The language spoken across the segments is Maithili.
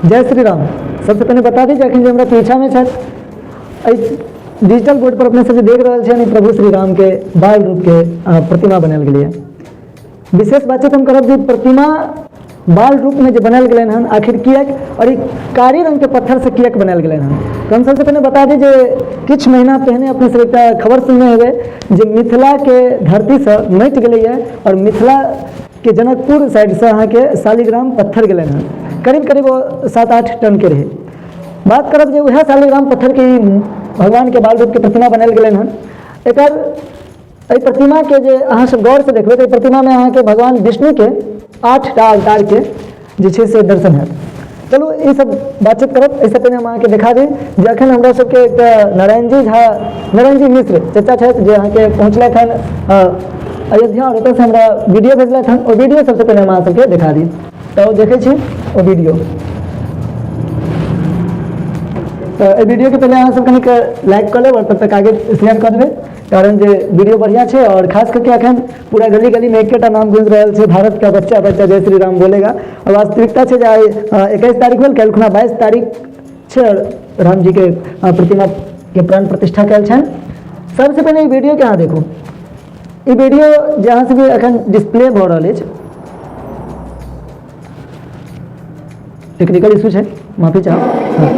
जय श्री राम। सबसे पहिने बता दी जे अखन जे हमरा पीछा में छथि एहि डिजिटल बोर्ड पर अपने सब जे देख रहल छियनि प्रभु श्री राम के बाल रूप के प्रतिमा बनायल गेलैए। विशेष बातचीत हम करब जे प्रतिमा बाल रूप में जे बनायल गेलनि हन आखिर किएक और ई कारी रंग के पत्थर से किएक बनायल गेलनि हन। तो हम सबसे पहिने बता दी जे किछु महीना पहिने अपने सब एकटा खबर सुनने हेबै जे मिथिला के धरती से मटि गेलैए और मिथिला के जनकपुर साइड से अहाँके शालिग्राम पत्थर गेलनि हन, करीब करीब ओ 7-8 टन के रहै। बात करब जे वएह शालिग्राम पत्थर के ई भगवान के बाल रूप के प्रतिमा बनायल गेलनि हन। एकर एहि प्रतिमा के जे अहाँ सब गौर से देखबै तऽ एहि प्रतिमा में अहाँके भगवान विष्णु के 8टा अवतार के जे छै से दर्शन हैत। चलू ई सब बातचीत करब। एहिसँ पहिने हम अहाँके देखा दी जे अखन हमरा सबके एकटा नारायणजी मिश्र चचा छथि जे अहाँके पहुँचलथि हन अयोध्या और ओतऽसँ हमरा वीडियो भेजलथि हन। ओ वीडियो सबसँ पहिने हम अहाँ सबके देखा दी। तऽ देखै छी ओ वीडियो। तऽ एहि वीडियोके पहिले अहाँ सब कनिक लाइक कऽ लेब और तब तक आगे शेयर कऽ देबै, कारण जे वीडियो बढ़िया छै और खास करके अखन पूरा गली गली में एकेटा नाम गूंज रहल छै, भारत का बच्चा बच्चा जय श्री राम बोलेगा। और वास्तविकता छै जे आइ 21 तारीख भेल, काल्हि खुना 22 तारीख छै और राम जी के प्रतिमा के प्राण प्रतिष्ठा कयल छनि। सबसे पहिने ई वीडियो के अहाँ देखू। ई वीडियो जे अहाँ सबके अखन डिस्प्ले भऽ रहल अछि, टेक्निकल इशू छै, माफी चाहब। हाँ,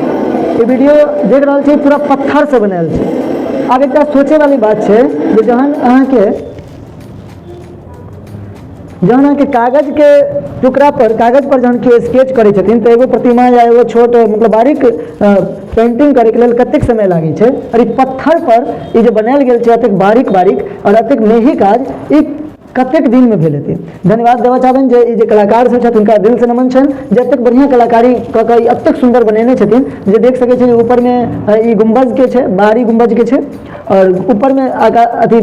ई वीडियो देख रहल छी पूरा पत्थर से बनायल छै। आब एकटा सोचे वाली बात छै जे जहन अहाँके कागज के टुकड़ा पर, कागज पर जहन केओ स्केच करै छथिन तऽ एगो प्रतिमा या एगो छोट मतलब बारीक पेंटिंग करैके लेल कतेक समय लागै छै, और ई पत्थर पर ई जे बनायल गेल छै एतेक बारीक बारीक और एतेक मेही काज ई कतेक दिन में भेल हेतै। धन्यवाद देबऽ चाहबनि जे ई जे कलाकार सब छथि हुनका दिल से नमन छनि जे एतेक बढ़िआँ कलाकारी कऽ कऽ ई एतेक सुन्दर बनेने छथिन जे देख सकै छी ऊपर में ई गुम्बज के छै, बाहरी गुम्बज के छै और ऊपर में आगा अथी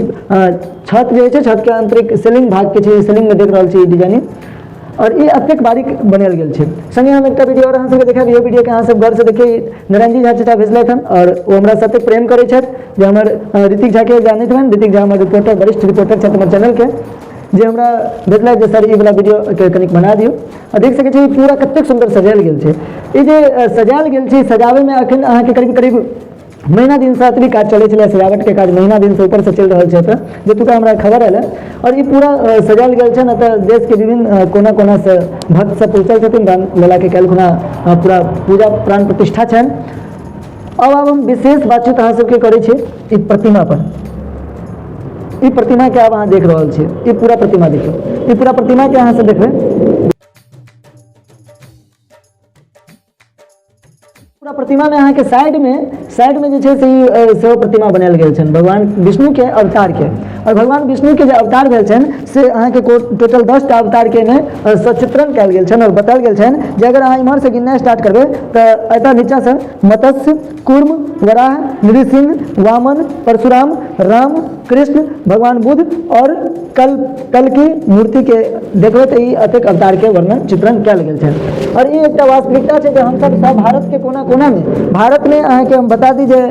छत जे छै, छत के आंतरिक सीलिंग भाग के छै, सीलिंग में देख रहल छी ई डिजाइनिंग और ई एतेक बारीक बनायल गेल छै। संगे हम एकटा वीडियो और अहाँ सबके देखायब। इहो वीडियो के अहाँ सब गौर से देखिए। नारायणजी झा चचा भेजलथि हन और ओ हमरा से एतेक प्रेम करै छथि जे हमर ऋतिक झा के जानैत हन। ऋतिक झा हमर रिपोर्टर, वरिष्ठ रिपोर्टर छथि हमर चैनल के, जे हमरा भेजलथि जे सर ई वाला वीडियो के कनिक बना दियौ। आ देख सकै छी पूरा कतेक सुन्दर सजायल गेल छै। ई जे सजायल गेल छै, सजाबै में अखन अहाँके करीब करीब महीना दिन से अतबी काज चलै छलै, सजावट के काज महीना दिन से ऊपर से चलि रहल छै एतऽ, जतुका हमरा खबर आयल। और ई पूरा सजायल गेल छै। एतऽ देश के विभिन्न कोना कोना से भक्त सब पहुँचल छथिन। राम लला के काल्हि खुना पूरा पूजा प्राण प्रतिष्ठा छनि। अब हम विशेष बातचीत अहाँ सबके करै छी ई प्रतिमा पर। ई प्रतिमा के आब अहाँ देख रहल छी, ई पूरा प्रतिमा देखियौ, ई पूरा प्रतिमा के अहाँ सब देखबै। पूरा प्रतिमा में अहाँके साइड में जे छै से ई सेहो प्रतिमा बनायल गेल छनि भगवान विष्णु के अवतार के। और भगवान विष्णु के जे अवतार भेल छनि से अहाँके टोटल 10टा अवतार के एहिमे सचित्रण कयल गेल छनि और बतायल गेल छनि जे अगर अहाँ इम्हर से गिननाइ स्टार्ट करबै तऽ एतऽ नीचा से मत्स्य, कूर्म, वराह, नृसिंह, वामन, परशुराम, राम, कृष्ण, भगवान बुद्ध और कल्कि मूर्ति के देखबै तऽ ई एतेक अवतार के वर्णन चित्रण कयल गेल छै। और ई एकटा वास्तविकता छै जे हमसब सब भारत के कोना कोना में, भारत में अहाँके हम बता दी जे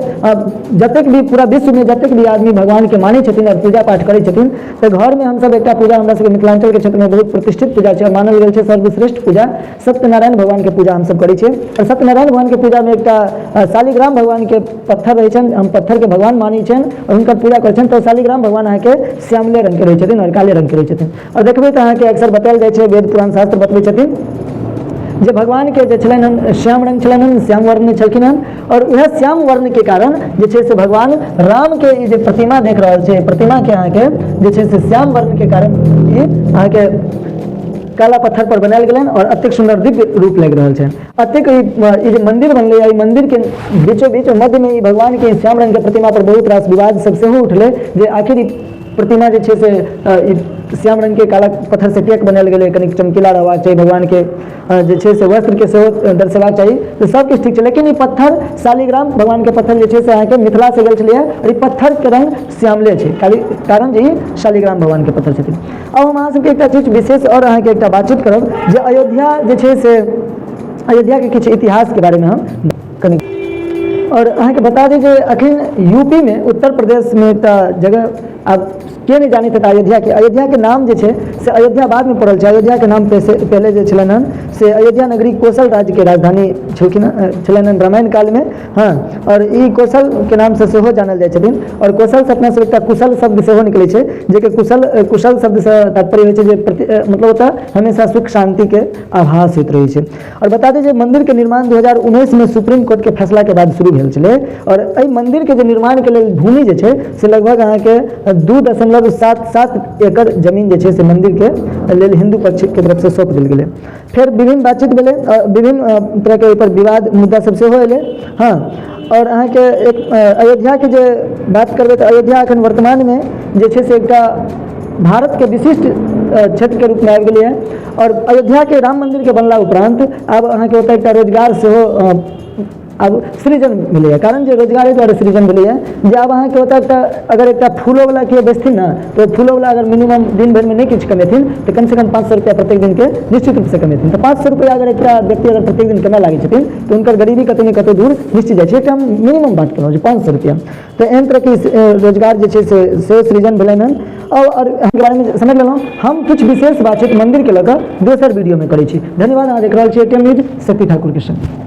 जतेक भी पूरा विश्व में जतेक भी आदमी भगवान के मानै छथिन और पूजा पाठ करै छथिन तऽ घर में हमसब एकटा पूजा, हमरा सबके मिथिलांचल के क्षेत्र में बहुत प्रतिष्ठित पूजा छै और मानल गेल छै सर्वश्रेष्ठ पूजा सत्यनारायण भगवान के पूजा हमसब करै छियै। और सत्यनारायण भगवान के पूजा में एकटा शालिग्राम भगवान के पत्थर रहै छनि, हम पत्थर के भगवान मानै छियनि और हुनकर पूजा करै छियनि। तऽ शालिग्राम भगवान अहाँके श्यामले रंग के रहै छथिन और काले रंग के रहै छथिन। और देखबै तऽ अहाँके अक्सर बतायल जाइ छै, वेद पुराण शास्त्र बतबै छथिन जे भगवान के जे छलनि हन श्याम रंग छलनि हन, श्याम वर्ण छलखिन हन और वएह श्याम वर्ण के कारण जे छै से भगवान राम के ई जे प्रतिमा देख रहल छै, प्रतिमा के अहाँके जे छै से श्याम वर्ण के कारण ई अहाँके काला पत्थर पर बनायल गेलनि और एतेक सुन्दर दिव्य रूप लागि रहल छनि। एतेक ई जे मंदिर बनलै, ई मंदिर के बीचो बीच मध्य में ई भगवान के श्याम रंग के प्रतिमा पर बहुत रास विवाद सब सेहो उठलै जे आखिर ई प्रतिमा जे छै से ई श्याम रंग के काला पत्थर से किएक बनायल गेलै, कनिक चमकीला रहबाक चाही, भगवान के जे छै से वस्त्र के सेहो दर्शेबाक चाही, तऽ सब किछु ठीक छै। लेकिन ई पत्थर शालिग्राम भगवान के पत्थर जे छै से अहाँके मिथिला से गेल छलैए और ई पत्थर के रंग श्यामले छै, कारण जे ई शालिग्राम भगवान के पत्थर छथिन। अब हम अहाँ सबके एकटा चीज विशेष और अहाँके एकटा बातचीत करब जे अयोध्या जे छै से अयोध्या के किछु इतिहास के बारे में हम कनि और अहाँके बता दी जे अखन यूपी में उत्तर प्रदेश में एकटा जगह आब के नहि जानैत हेतै अयोध्याके? अयोध्याके नाम जे छै से अयोध्या बादमे पड़ल छै। अयोध्याके नाम पहिले जे छलनि हन से अयोध्या नगरी कौशल राज्यके राजधानी छलखिन छलनि हन रामायण कालमे। हँ, आओर ई कौशलके नामसँ सेहो जानल जाइ छथिन। आओर कौशलसँ अपना सब एकटा कुशल शब्द सेहो निकलै छै, जेकि कुशल कुशल शब्दसँ तात्पर्य होइ छै जे प्रति मतलब ओतऽ हमेशा सुख शान्तिके आभास होइत रहै छै। आओर बता दी जे मन्दिरके निर्माण 2019मे सुप्रीम कोर्टके फैसलाके बाद शुरू भेल छलै। आओर एहि मन्दिरके जे निर्माणके लेल भूमि जे छै से लगभग अहाँके 2.77 एकड़ जमीन जे छै से मन्दिरके लेल हिन्दू पक्षके तरफसँ सौंप देल गेलै। फेर विभिन्न बातचीत भेलै, विभिन्न तरहके एहिपर विवाद मुद्दा सब सेहो एलै। हँ, आओर अहाँके एक अयोध्याके जे बात करबै तऽ अयोध्या एखन वर्तमानमे जे छै से एकटा भारतके विशिष्ट क्षेत्रके रूपमे आबि गेलैए। आओर अयोध्याके राम मन्दिरके बनला उपरान्त आब अहाँके ओतऽ एकटा रोजगार सेहो आब सृजन भेलैए। कारण जे रोजगार एहि दुआरे सृजन भेलैए जे आब अहाँके ओतऽ एकटा अगर एकटा फूलोवला केओ बेचथिन ने, तऽ फूलोवला अगर मिनिमम दिन भरिमे नहि किछु कमेथिन तऽ कमसँ कम 500 रुपैआ प्रत्येक दिनके निश्चित रूपसँ कमेथिन। तऽ 500 रुपैआ अगर एकटा व्यक्ति अगर प्रत्येक दिन कमाए लागै छथिन तऽ हुनकर गरीबी कतहु ने कतहु दूर निश्चित जाइ छै। एकटा हम मिनिमम बात केलहुँ जे 500 रुपैआ। तऽ एहन तरहके रोजगार जे छै से सेहो सृजन भेलनि हन। आओर अहाँके बारेमे समझ लेलहुँ हम। किछु विशेष बातचीत मन्दिरके लऽ कऽ दोसर वीडियोमे करै छी। धन्यवाद। अहाँ देख रहल छी एटीएम न्यूज, शक्ति ठाकुरके संग।